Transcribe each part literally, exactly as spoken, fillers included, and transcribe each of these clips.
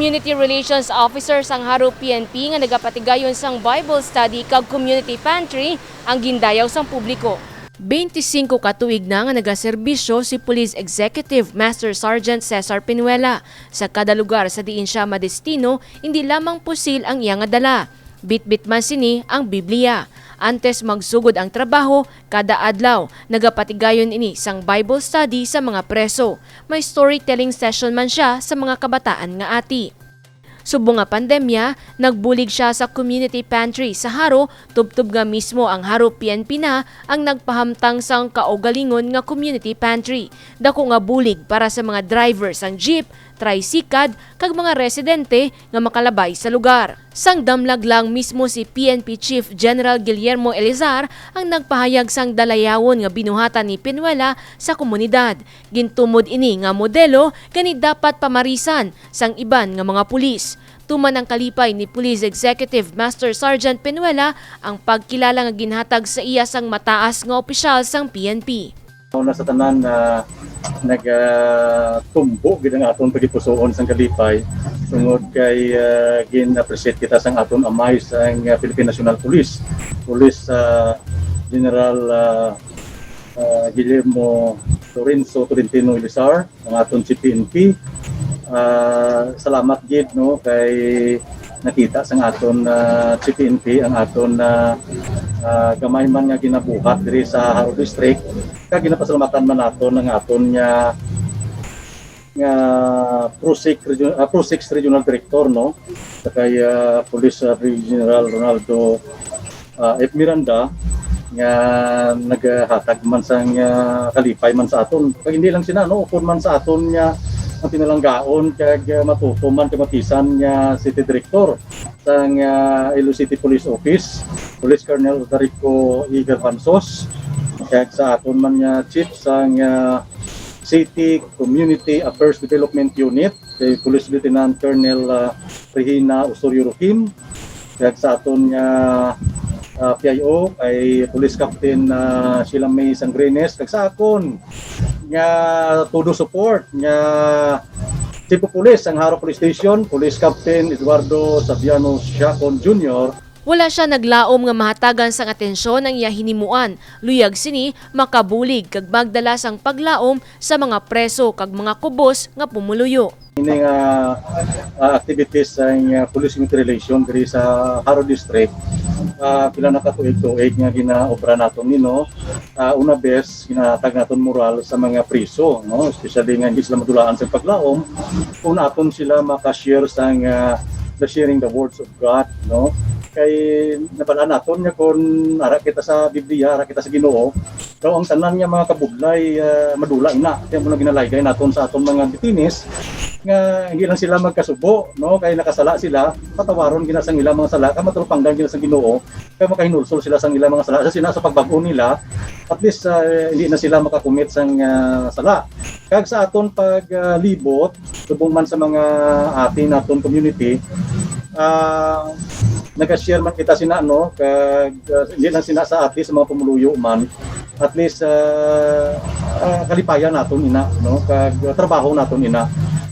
Community Relations Officer sang Jaro P N P nga nagapatigayon sang Bible study kag community pantry ang gindayaw sang publiko. Twenty-cinco ka tuig na nga nagaserbisyo si Police Executive Master Sergeant Cesar Penuela. Sa kada lugar sa diin sia madestino, indi lamang pusil ang iya nga dala. Bitbit man sini ang Biblia. Antes magsugod ang trabaho, kada adlaw, nagapatigayon ini sang Bible study sa mga preso. May storytelling session man sia sa mga kabataan nga ati. Subong nga pandemya, nagbulig sia sa community pantry sa Jaro, tubtob nga mismo ang Jaro P N P na ang nagpahamtang sang kaugalingon nga community pantry. Dako nga bulig para sa mga driver sang jeep, tricycad, kag mga residente nga makalabay sa lugar. Sang damlag lang, mismo si P N P Chief General Guillermo Elizar ang nagpahayag sang dalayawon nga binuhatan ni Penuela sa komunidad. Gintumod ini nga modelo nga indi dapat pamarisan sang iban nga mga pulis. Tuman ang kalipay ni Police Executive Master Sergeant Penuela ang pagkilala nga ginhatag sa iya sang mataas nga opisyal sang P N P. Una sa tanan, ah, nag, ah, tumbo gid ang aton tagipusoon sang kalipay tungod kay, ah, gin-appreciate kita sang aton amay sang, ah, Philippine National Police, Police, ah, General, ah, ah, Guillermo Lorenzo Tolentino Elizar, ang aton C P N P. Ah, salamat gid, no, kay nakita sang aton, ah, C P N P ang aton, ah, ah, gamay man nga ginabuhat diri sa Jaro District, kag ginapasalamatan man naton ang aton nga, nga PROSIC Region-, ah, PROSIC Regional Director, no, sa kay, ah, Police, ah, Brigadier General Ronaldo, ah, F Miranda, nga naghatag man sang, ah, kalipay man sa aton. Kag hindi lang sina, no, upod man sa aton nga ang pinalanggaon kag, ah, matuto man kag mapisan nga City Director sang, ah, Iloilo City Police Office, Police Colonel Odarico E. Garbanzos, kag sa aton man nga Chief sang, ah, City Community Affairs Development Unit, kay Police Lieutenant Colonel, ah, Regina Osorio Roquim, kag sa aton nga, ah, P I O, kay Police Captain, ah, Sheila May Sangrenes, kag sa akon nga todo support nga Chief of Police sang Jaro Police Station, Police Captain Eduardo Sabiano Siacon Junior. Wala sia naglaom nga mahatagan sang atensyon ang iya hinimuan, luyag sini makabulig kag magdala sang paglaom sa mga preso kag mga kubos nga pumuluyo. Ini nga, ah, activities sa, ah, Police Community Relation diri sa Jaro District, ah, pila na ka tuig-tuig nga ginaobra naton nino. Ah, una bes, ginahatag naton moral sa mga priso, no? Especially nga hindi sila madulaan sa paglaom, kung aton sila maka-share sang, ah, the sharing the words of God, no? Kay nabal-an naton nga kung ara kita sa Biblia, ara kita sa Ginoo, daw ang tanan nga mga kabudlay, ah, madula ina. Kaya mo na ginalaygay naton sa aton mga detainees nga hindi lang sila magkasubo, no? Kay nakasala sila, patawaron gina sang ilang mga sala, kay matalupangdan gina sa Ginoo, kay makahinulsol sila sang ilang mga sala. Sa sina sa pagbag-o nila, at least, ah, hindi na sila makakumit sang, ah, sala. Kag sa aton pag, ah, libot, subong man sa mga ati naton community, ah, nag-share man kita sina, no, kag, ah, hindi lang sina sa ati sa mga pumuluyo man, at least, ah, ah, kalipayan naton ina, no, kag, ah, trabaho naton ina.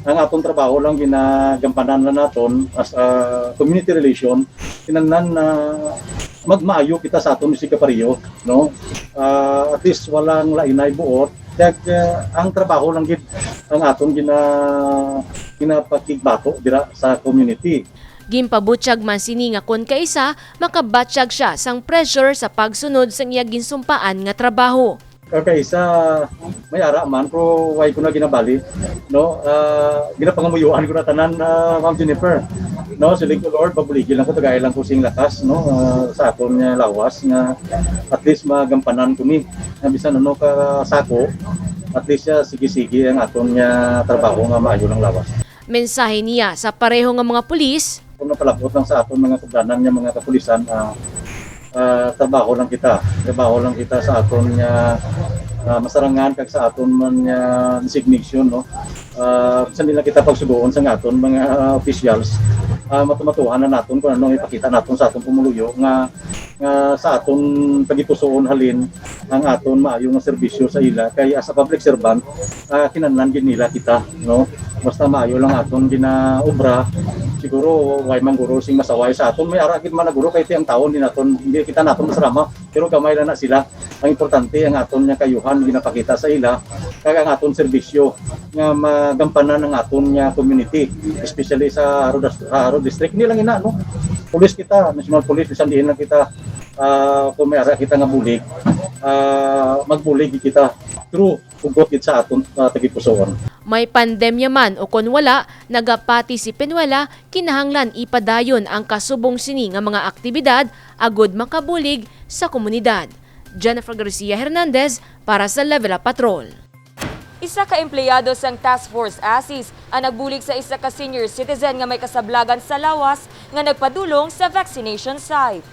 Ang aton trabaho lang ginagampanan na naton as a community relation, kinahanglan na magmaayo kita sa aton isig kapareho, no? Ah, at least walang lainay buot. Kag, ah, ang trabaho lang gid ang aton gina-, ginapakigbato dira sa community. Ginpabutyag man sini nga kon kaisa, makabatyag sia sang pressure sa pagsunod sang iya ginsumpaan nga trabaho. Kag kaisa, may ara man, pero why ko na ginabali, no? Ah, ginapangamuyoan ko na tanan, ah, Ma'am Jennifer. No, siling ko, Lord, pabuligi lang ko, tagai lang ko sing lakas, no, ah, sa akon nga lawas nga at least magampanan ko ni. Nga bisan ano ka sako, at least, ah, sige-sige ang aton nga trabaho nga maayo lang lawas. Mensahe niya sa pareho nga mga pulis. Kung napalabot lang sa aton mga tubdanan nga mga kapulisan, ah, ah, trabaho lang kita. Trabaho lang kita sa aton nga, ah, masarangan kag sa aton man nga designation, no? Ah, bisan di lang kita pagsugoon sa aton mga, ah, officials, Ah, matumatuhan na naton kung ano ang ipakita naton sa aton pumuluyo nga, nga sa aton tagipusoon halin ang aton maayo nga serbisyo sa ila, kay as a public servant, ah, kinahanglan gid nila kita, no? Basta maayo lang aton ginaobra, siguro way man guro sing masaway sa aton. May ara gid man na guro kay ti ang tawo hindi naton, hindi kita naton masarama, pero gamay lang na sila. Ang importante ang aton nga kayuhan ginapakita sa ila, kag ang aton serbisyo nga magampanan ang aton nga community, especially sa Jaro Dis-, sa Jaro District. Hindi lang ina, no? Police kita, national police, bisan diin lang kita, ah, kung may ara kita nga bulig, ah, magbulig kita through hugot gid sa aton, ah, tagipusoon. May pandemya man o kon wala, nagapati si Penuela, kinahanglan ipadayon ang kasubong sini nga mga aktibidad agud makabulig sa komunidad. Jennifer Garcia Hernandez para sa Level Up Patrol. Isa ka empleyado sang Task Force ASIS ang nagbulig sa isa ka senior citizen nga may kasablagan sa lawas nga nagpadulong sa vaccination site.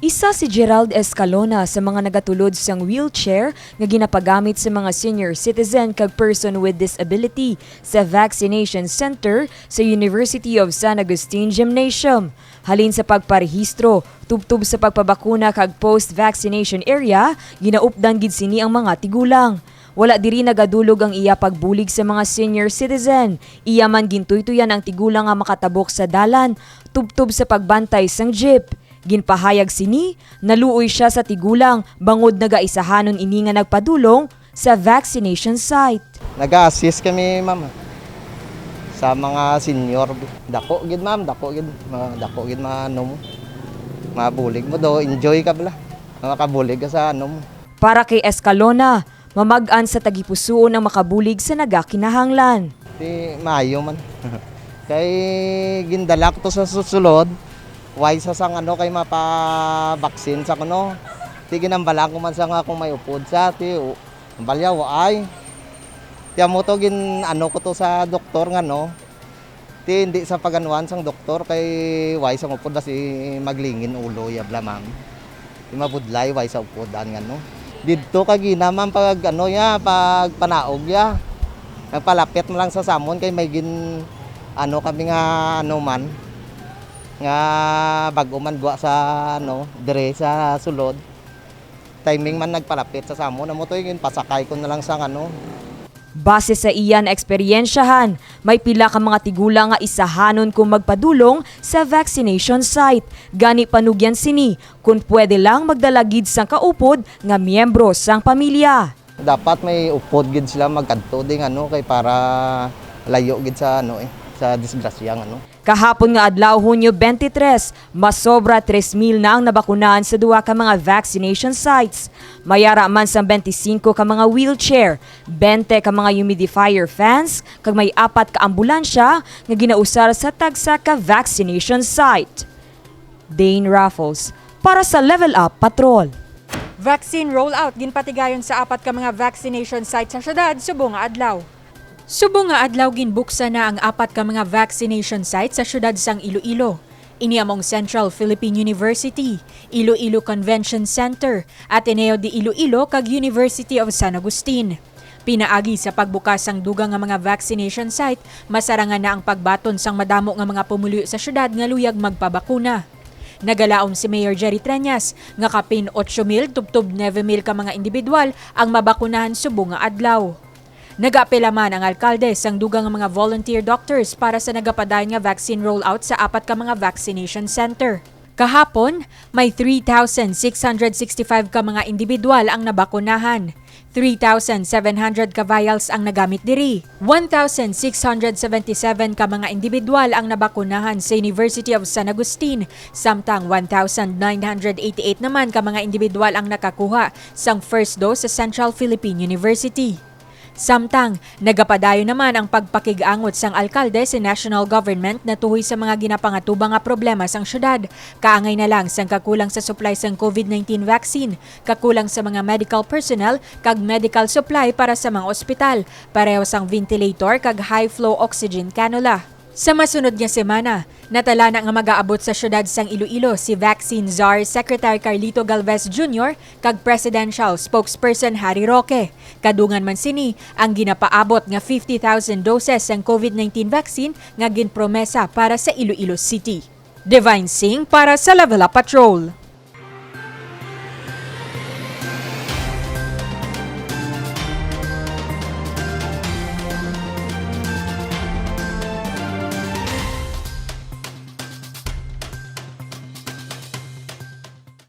Isa si Gerald Escalona sa mga nagatulod sang wheelchair nga ginapagamit sa mga senior citizen kag person with disability sa vaccination center sa University of San Agustin Gymnasium. Halin sa pagparehistro, tubtob sa pagpabakuna kag post-vaccination area, ginaupdan gid sini ang mga tigulang. Wala diri nagadulog ang iya pagbulig sa mga senior citizen. Iya man gintuytoyan ang tigulang nga makatabok sa dalan, tubtob sa pagbantay sang jeep. Ginpahayag sini, naluoy sia sa tigulang bangod nagaisahanon ini nga nagpadulong sa vaccination site. Nag-a-assist kami, ma'am, sa mga senior. Dako gid, ma'am, dako gid. Mga dako gid, mga ano mo. Mabulig mo do, enjoy ka bala. Makabulig ka sa ano mo. Para kay Escalona, mamag-an sa tagipusoon ang makabulig sa nagakinahanglan. Ti maayo man. Kay gindala ko to sa susulod, way sa sang ano kay mapa-vaccine sa kuno. Ti ginambalaan ko man sa nga kung may upod sa, ti u-, ang balya waay. Ti amo to gin ano ko to sa doktor nga no. Ti hindi sa paganuan sang doktor kay way sa upod basi maglingin ulo ya bala, ma'am. Ti mabudlay way sa upod an nga no. Didto kagina, ma'am, pag ano ya, pag panaog ya. Nagpalapit man lang sa samon kay may gin ano kami nga ano man nga bag-o man gwa sa ano dire sa sulod. Timing man nagpalapit sa samon, amo to yung pasakay ko na lang sa ano. Base sa iya naeksperyensyahan, may pila ka mga tigulang nga isahanon kung magpadulong sa vaccination site. Gani panugyan sini, kung pwede lang magdala gid sang kaupod nga miyembro sang pamilya. Dapat may upod gid sila magkadto ding ano kay para layo gid sa ano eh, sa disgrasya nga ano. Kahapon nga adlaw, Hunyo twenty-three, mas sobra tres mil na ang nabakunahan sa duha ka mga vaccination sites. May ara man sang twenty-five ka mga wheelchair, twenty ka mga humidifier fans, kag may apat ka ambulansya nga ginausar sa tagsa ka vaccination site. Dane Raffles para sa Level Up Patrol. Vaccine rollout ginpatigayon sa apat ka mga vaccination site sa syudad subong nga adlaw. Subong nga adlaw, ginbuksan na ang apat ka mga vaccination site sa syudad sang Iloilo. Ini amo ang Central Philippine University, Iloilo Convention Center, Ateneo de Iloilo, kag University of San Agustin. Pinaagi sa pagbukas sang dugang nga mga vaccination site, masarangan na ang pagbaton sang madamo nga mga pumuluyo sa syudad nga luyag magpabakuna. Nagalaom si Mayor Jerry Treñas nga kapin ocho mil tubtob nuebe mil ka mga individual ang mabakunahan subong nga adlaw. Nagaapela man ang alkalde sang dugang nga mga volunteer doctors para sa nagapadayon nga vaccine rollout sa apat ka mga vaccination center. Kahapon, may three thousand six hundred sixty-five ka mga individual ang nabakunahan. Three thousand seven hundred ka vials ang nagamit diri. One thousand six hundred seventy-seven ka mga individual ang nabakunahan sa University of San Agustin, samtang one thousand nine hundred eighty-eight naman ka mga individual ang nakakuha sang first dose sa Central Philippine University. Samtang, nagapadayon naman ang pagpakig-angot sang alkalde sa national government natuhoy sa mga ginapangatubang nga problema sang syudad, kaangay na lang sang kakulang sa supply sang COVID nineteen vaccine, kakulang sa mga medical personnel, kag medical supply para sa mga ospital, pareho sang ventilator kag high-flow oxygen cannula. Sa masunod nga semana, natala na nga magaabot sa siyudad sang Iloilo si Vaccine Czar Secretary Carlito Galvez Junior kag Presidential Spokesperson Harry Roque. Kadungan man sini ang ginapaabot nga fifty thousand doses sang COVID nineteen vaccine nga ginpromesa para sa Iloilo City. Divine Singh para sa Level Up Patrol.